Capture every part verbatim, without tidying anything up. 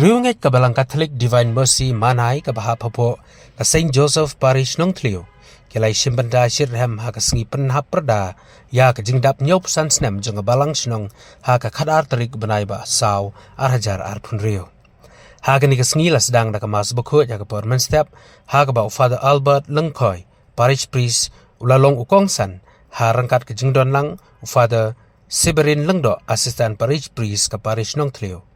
Ïa u ngeit ka Balang Katholik Divine Mercy Manai kaba hap hapoh ka Saint Joseph Parish Nongthliew ki la ïashim bynta shitrhem ha ka sngi pynhap pyrda ïa ka jingdap hynñiewphew san snem jong ka Balang Shnong ha ka khatar tarik bnai ba saw ar hajar arphew hynriew. Ha kane ka sngi la sdang da ka Mass Bakhuid ha ka por mynstep ha kaba u Father Albert Lyngkhoi, Parish Priest, u la long u kongsan ha ryngkat ka jingdon lang u Father Severin Lyngdoh, Assistant Parish Priest ka Parish Nongthliew.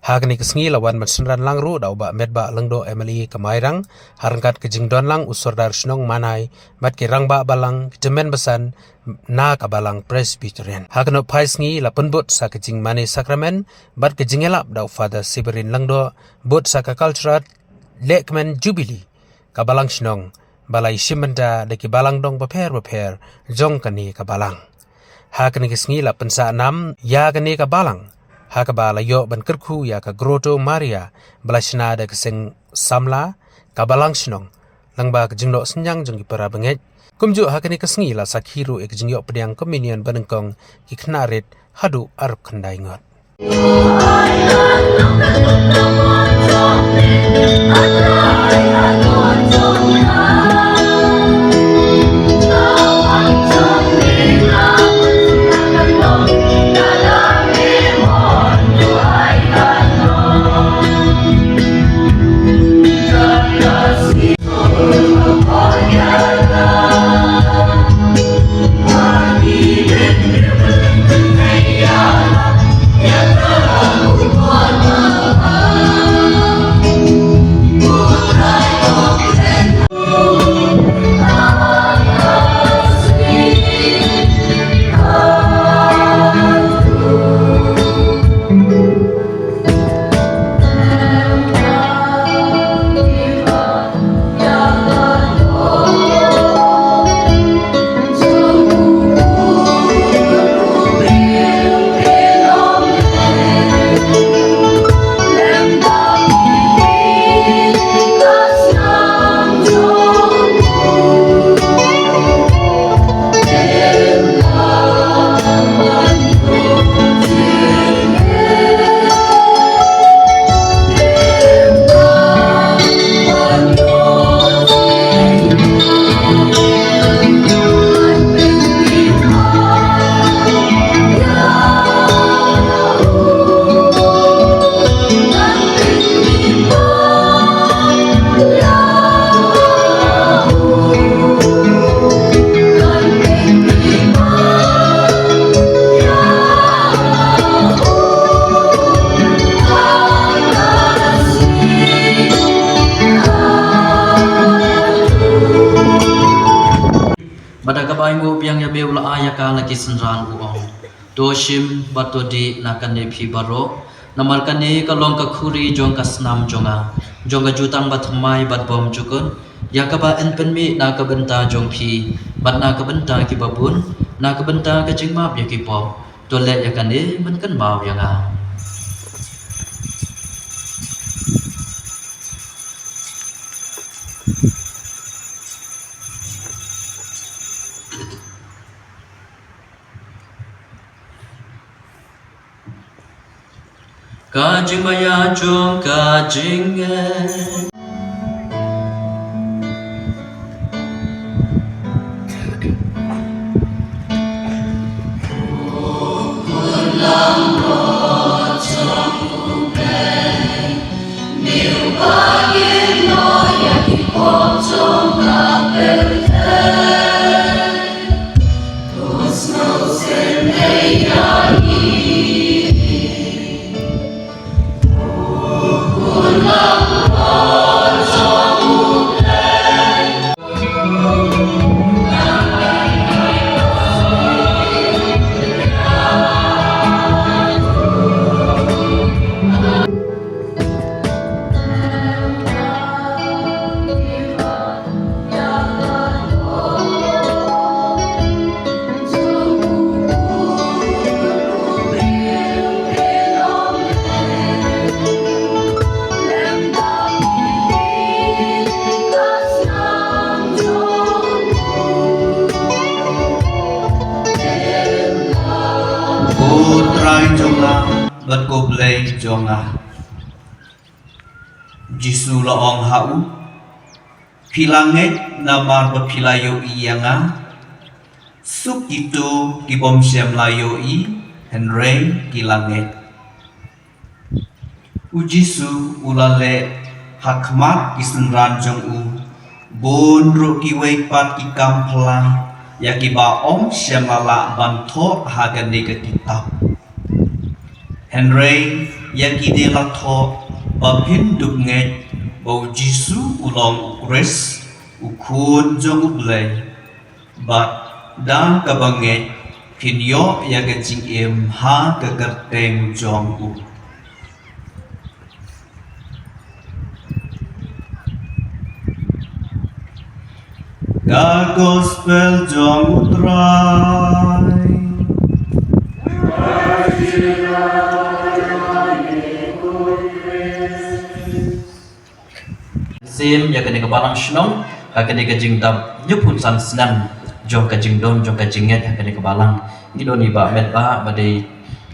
Ha kane ka sngi la wan ban synran lang ruh da u Bah Metbah Lyngdoh, M L A ka Mairang, ha ryngkat ka jingdon lang u Sordar Shnong Manai bad ki rangbah balang, ki tymmen basan na ka Balang Presbyterian. Ha kano phai sngi la pynbud sa ka jingmane sakramen bad ka jingïalap da u Father Severin Lyngdoh, bud sa ka cultural lehkmen Jubilee ka Balang Shnong ba la ïashim bynta da ki balang dong bapher bapher jong kane ka balang. Ha kane ka sngi la pynsah nam ïa kane ka balang ha kaba la ïoh ban kyrkhu ïa ka Grotto Maria ba la shna da ka seng samla ka Balang Shnong, lyngba ka jingnoh synñiang jong ki para bangeit. Kumjuh ha kane ka sngi la sakhi ruh ïa ka jingïoh pdiang communion ba nyngkong ki khynnah rit haduh arphew khyndai ngut. Bad ha kaba ainguh biang ïa me u la ai ïa ka la ki synran u ong. To shim bad to dih na kane phi baroh. Namar kane ka long ka khuri jong ka snam jong nga, jong ka jutang bathymmai bad bymjukut, ïa kaba yn pynmih na ka bynta jong phi bad na ka bynta kiba bun, na ka bynta ka jingmap ïa ki pop. To leh ïa kane ban kynmaw ïa nga. Ka jingmaïa jong ka jingngeit. Ko Trai jong nga bad ko Blei jong nga. Jisu la ong ha u, "Phi la ngeit namar ba phi la ïohi ïa nga? Suk kito ki bym shym la ïohi hynrei ki la ngeit." U Jisu u la leh ha khmat ki synran jong u bun ruh kiwei pat ki kam phylla ïa kiba ym shym la lah ban thoh ha kane ka kitab. Hynrei ïa kine la thoh ba phin dup ngeit ba u Jisu u long u Khrist, u Khun jong U Blei. Bad da kaba ngeit phin ïoh ïa ka jingim ha ka kyrteng jong u. Ka Gospel jong U Trai. Sim ïa kane ka balang shnong ha kane ka jingdap hynñiewphew san snem jong ka jingdon jong ka jingngeit ha kane ka balang. Ngi don i Bah Metbah ba dei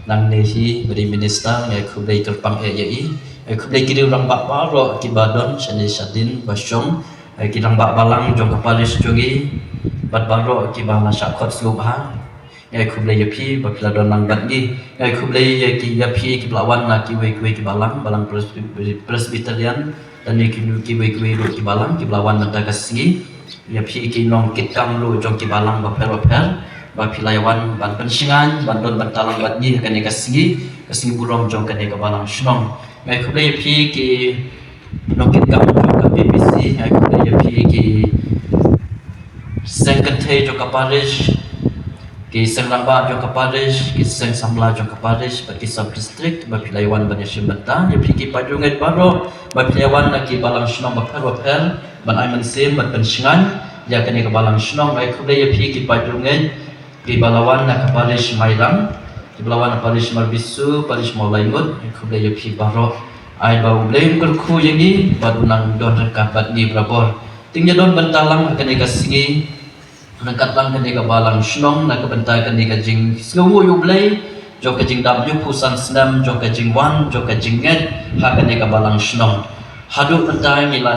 nangne hi ba dei minister, ngi ai khublei kyrpang eh ïa i. Ai khublei ki riew rangbah baroh kiba don shane shadien ba shong, ai ki rangbah balang jong ka parish jong i bad baroh kiba la shah khot sngewbha. Ngi ai khublei ïa phi ba phi la don lang bad ngi. Ngi ai khublei ïa ki, ïa phi kiba la wan na kiwei kiwei ki balang, balang Presby-, Presbyterian, lane ki nu kiwei kiwei ruh ki balang kiba la wan mynta ka sngi. Ïa phi ki nongkitkam ruh jong ki balang bapher bapher ba phi la ïa wan ban pynshngaiñ, ban don bynta lang bad ngi ha kane ka sngi, ka sngi burom jong kane ka balang shnong. Ngi ai khublei ïa phi ki nongkitkam jong ka P P C, ngi ai khublei ïa phi ki seng kynthei jong ka parish, ki seng rangbah jong ka parish, ki seng samla jong ka parish bad ki sub district ba phi la ïa wan ban ïashim bynta. Ïa phi ki paidbah baroh ba phi la ïa wan na ki balang shnong bapher bapher ban ai mynsiem bad pynshngaiñ ïa kane ka balang shnong. Ai khublei ïa phi ki paidbah kiba la wan na ka parish Mairang, kiba la wan na parish Marbisu, parish Mawlaingut. Ai khublei ïa phi baroh. Ai ba U Blei un kyrkhu ïa ngi bad un nang don ryngkat bad ngi barabor. Te ngin ïa don bynta lang ha kane ka sngi, ryngkat lang kane ka balang shnong na ka bynta kane ka jingsngewnguh ïa U Blei jong ka jingdap hynñiewphew san snem jong ka jingwan jong ka jingngeit ha kane ka balang shnong. Haduh mynta ngi la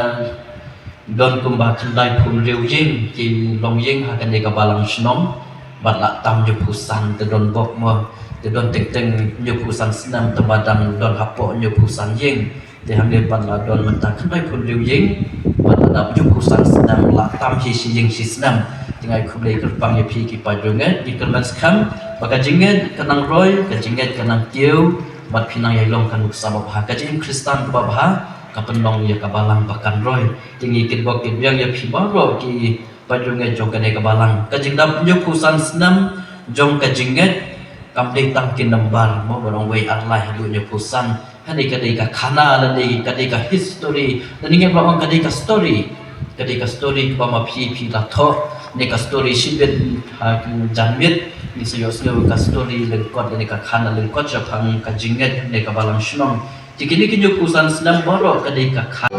don kumba khyndaiphew hynriew ïing ki longïing ha kane ka balang shnong bad la tam hynñiewphew san, te don bok mo, te don teng teng hynñiewphew san snem te ba dang don hapoh hynñiewphew san ïing. Te hangne pat la don mynta khyndaiphew hynriew ïing bad la dap hynñiewphew san snem, la tam hi shi ïing shi snem. Te ngi ai khublei kyrpang ïa phi ki paidbah, ngi kyrmen skhem ba ka jingngeit ka nang roi, ka jingngeit ka nang kiew bad phin nang ïai long ka nuksa babha, ka jingim Khristan kaba bha ka pynlong ïa ka balang ba kan roi. Te ngi kitbok kitbiang ïa phi baroh ki paidbah jong kane ka balang. Ka jingdap hynñiewphew san snem jong ka jingngeit kam dei tang ki number mo, ba long wei ar lai haduh hynñiewphew san. Hangne ka dei ka khana, lane ka dei ka history, lane ngi ba ong ka dei ka story. Ka dei ka story kaba ma phi phi la thoh, ne ka story shibit ha ki janmiet, ngi sa ïohsngew ka story lyngkot, lane ka khana lyngkot shaphang ka jingngeit ne ka balang shnong. Te kine ki hynñiewphew san snem baroh ka dei ka khana.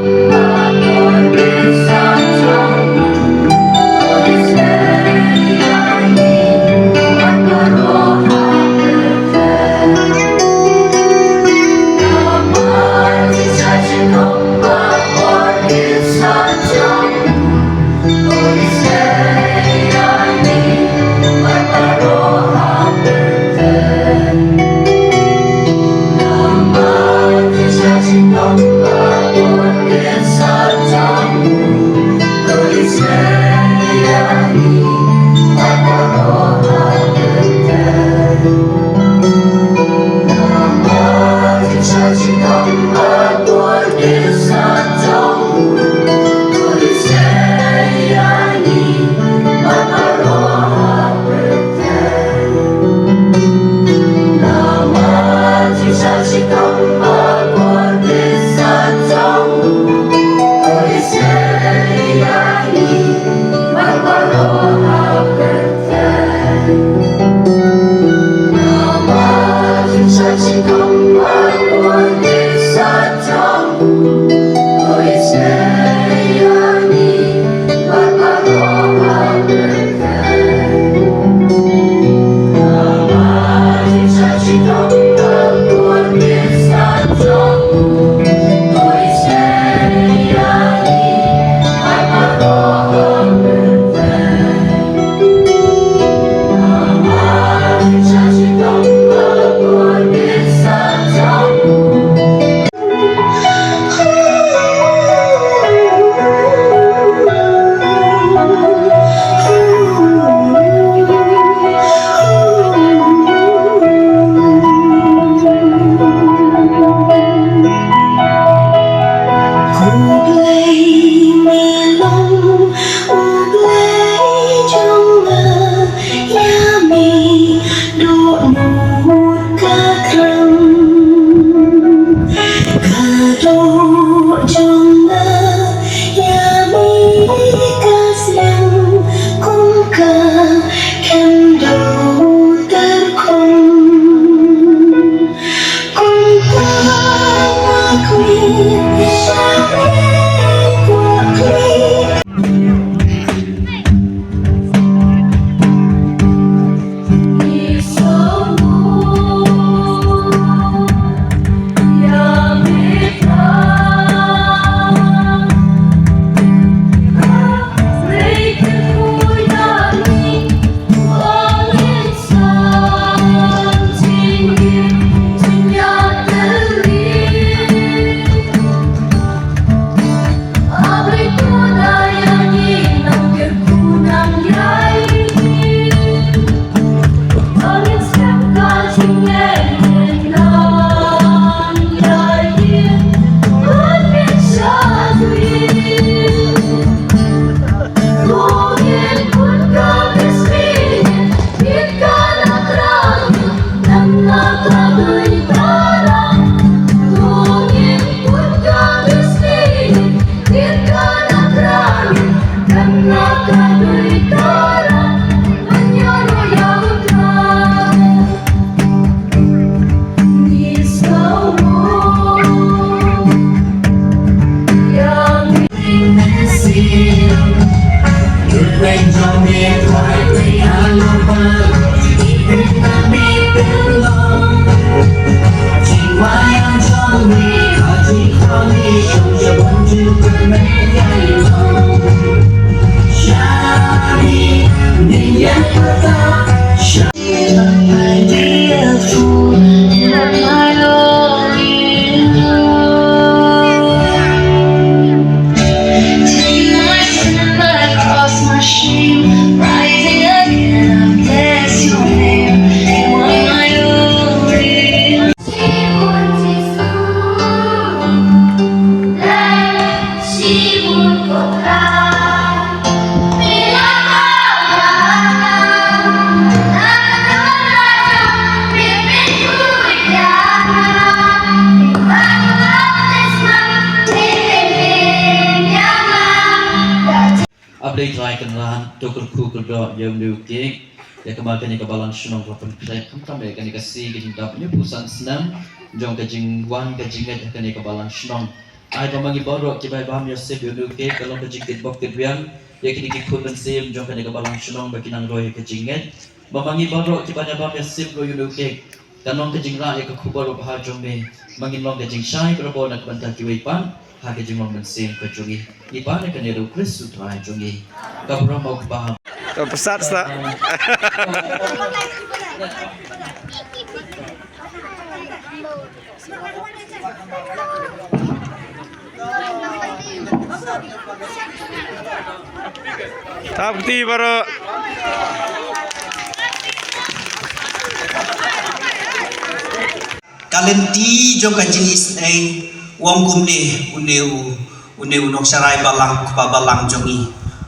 Khublei Trai Kynrad, to kyrkhu kyrdoh ïa une u cake, ïa kaba kane ka balang shnong ka pynkhreh khamtam ïa kane ka sngi ka jingdap hynñiewphew san snem jong ka jingwan ka jingngeit ha kane ka balang shnong. Ai ba ma ngi baroh kiba ïa bam ïa sip ïa une u cake ka long ka jingkitbok kitrwiang ïa kine ki khun mynsiem jong kane ka balang shnong ba ki nang roi ïa ka jingngeit. Ba ma ngi baroh kiba ïa bam ïa sip ruh ïa une u cake, kan long ka jingrah ïa ka khubor babha jong me. Ma ngin long ka jingshai barabor na ka bynta kiwei pat ha ka jinglong mynsiem ka jong ngi. Ngi pan ïa kane da u Khrist u Trai jong ngi. Ka burom u kpa. To, pysat sa. Thap kti baroh. Ka lynti jong ka jingisynei, u ong kumne une u, une u nongsharai balang, kpa balang jong ngi.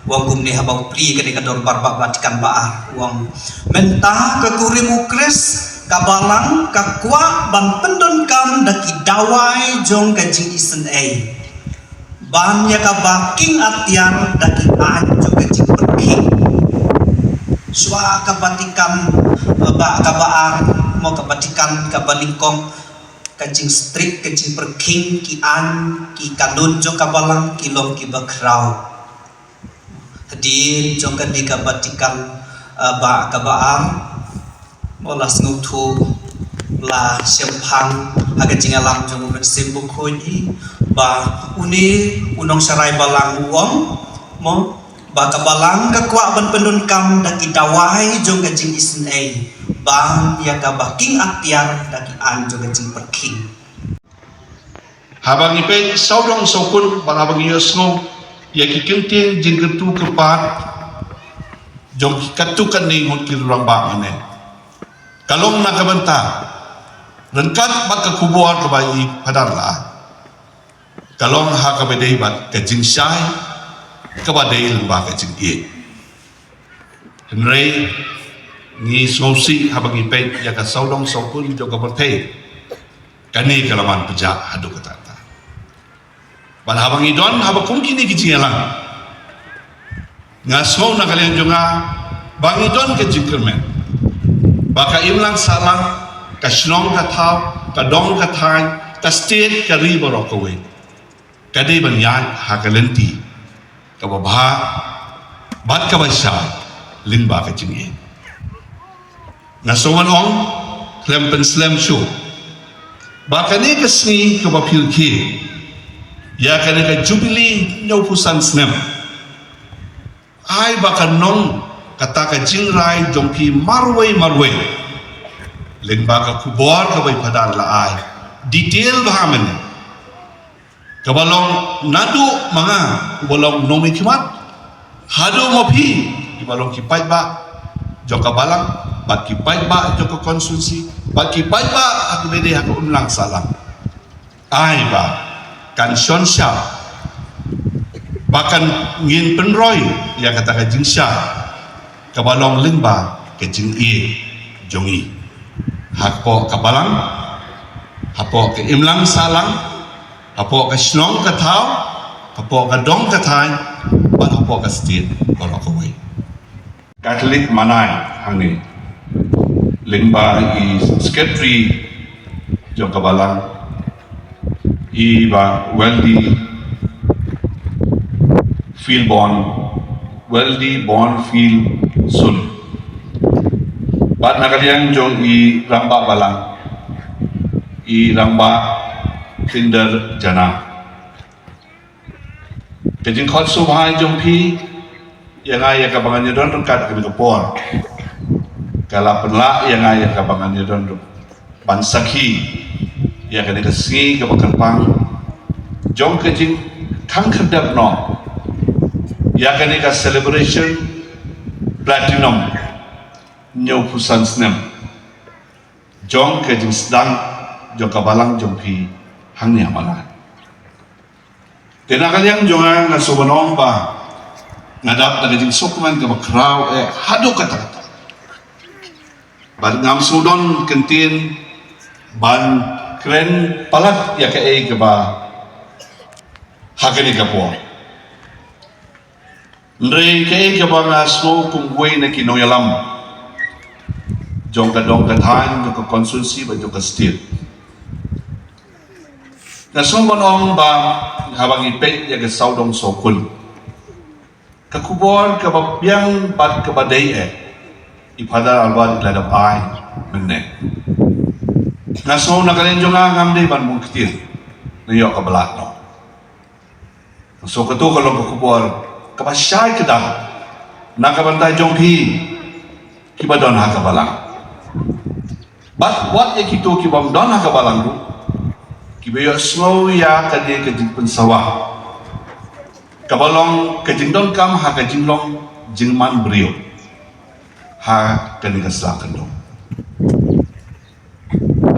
U ong kumne haba u plie kane ka dorbar ba Vatican ba ar, u ong, mynta ka kurim u Khrist, ka balang ka kwah ban pyndonkam da ki dawai jong ka jingisynei, ban ïa kaba king atiar da ki aiñ jong ka jingpyrkhing. Shuwa ka Vatican ba, kaba ar, mo, ka Vatican kaba nyngkong, ka jingstrict, ka jingpyrkhing, ki aiñ, ki kanun jong ka balang ki long kiba khraw. Hadien jong kane ka Vatican, eh, ba, kaba ar, mo, la sngewthuh, la shemphang ha ka jingïalam jong u Mynsiem Bakhuid ba une u nongsharai balang u ong, mo, ba ka balang ka kwah ban pyndonkam da ki dawai jong ka jingisynei ban ïa kaba king atiar da ki aiñ jong ka jingpyrkhing. Haba ngi peit sawdong sawkun bad haba ngi ïohsngew ïa ki kyntien jingkyrkhu kyrpad jong ki katto katne ngut ki rangbah, mane ka long na ka bynta ryngkat bad ka khubor kaba i Phadar la ai. Ka long ha kaba dei bad ka jingshai, kaba dei lyngba ka jingïeit. Hynrei ngi sngewsih haba ngi peit ïa ka sawdong sawkun jong ka pyrthei, kane ka la man pjah haduh katta katta. Bad haba ngi don haba kum kine ki jingïalang, nga sngew na ka liang jong nga ba ngi don ka jingkyrmen ba ka imlang sahlang, ka shnong ka thaw, ka dong ka thaiñ, ka state, ka ri baroh kawei, ka dei ban ïaid ha ka lynti kaba bha bad kaba shai lyngba ka jingïeit. Nga sngewbha ong khlem pynslem shuh ba kane ka sngi kaba phi rkhie ïa kane ka jubili hynñiewphew san snem, ai ba kan long kata ka jingrai jong phi marwei marwei lyngba ka khubor kaba i Phadar la ai detail bha mynne, kaba long naduh ma nga uba long nongmihkhmat haduh ma phi kiba long ki paidbah jong ka balang bad ki paidbah jong ka constituency bad ki paidbah ha kaba dei ha ka imlang sahlang. Ai ba kan shon shap ba kan ngin pynroi ïa kata ka jingshai kaba long lyngba ka jingïeit jong ngi hapoh ka balang, hapoh ka imlang sahlang, hapoh ka shnong ka thaw, hapoh ka dong ka thaiñ bad hapoh ka state baroh kawei. Catholic Manai hangne lyngba i secretary jong ka balang, i Bah Weldie Philbon, Weldie Bon Phil Sun. Bad na ka liang jong i rangbah balang, i rangbah Kinder Jana. Ka jingkhot sngewbha jong phi ïa nga ïa kaba ngan ïadon ryngkat ha kane ka por ka la pynlah ïa nga ïa kaba ngan ïadon ryngkat ban sakhi ïa kane ka sngi kaba kyrpang jong ka jingkhang khyrdep noh ïa kane ka celebration platinum hynñiewphew san snem jong ka jingsdang jong ka balang jong phi hangne ha Malai. Te na ka liang jong nga nga sngewbha ong ba nga dap da ka jingsngewkmen kaba khraw eh haduh katta katta. Bad ngam sngewdon kyntien ban kren palat ïa kaei kaba ha kane ka por. Hynrei kaei kaba nga sngew kum uwei na ki nongïalam jong ka dong ka thaiñ, jong ka constituency bad jong ka state, nga sngew ban ong ba haba ngi peit ïa ka sawdong sawkun, ka khubor kaba biang bad kaba dei eh i Father Albert i la dep ai mynne. Nga sngew na ka liang jong nga ngam dei ban bun ktien, nga ïoh kaba lah noh. So kato ka long ka khubor kaba shai kdar na ka bynta jong phi kiba don ha ka balang. Bad wat ïa kito kibym don ha ka balang ruh, kiba ïohsngew ïa kane ka jingpynsawa kaba long ka jingdonkam ha ka jinglong jingman briew ha kane ka sla khyndew.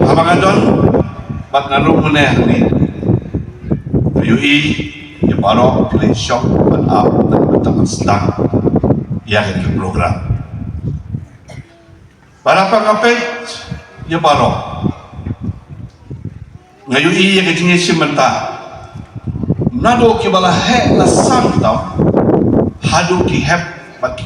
Haba nga don bad nga rung mynne hangne, nga ïohi ïa baroh ki leit shong ban ap, ban pyntak ban sdang ïa kane ka program. Bad haba nga peit ïa baroh, nga ïohi ïa ka jingïashim bynta naduh kiba la heh la sam tam haduh ki hep bad ki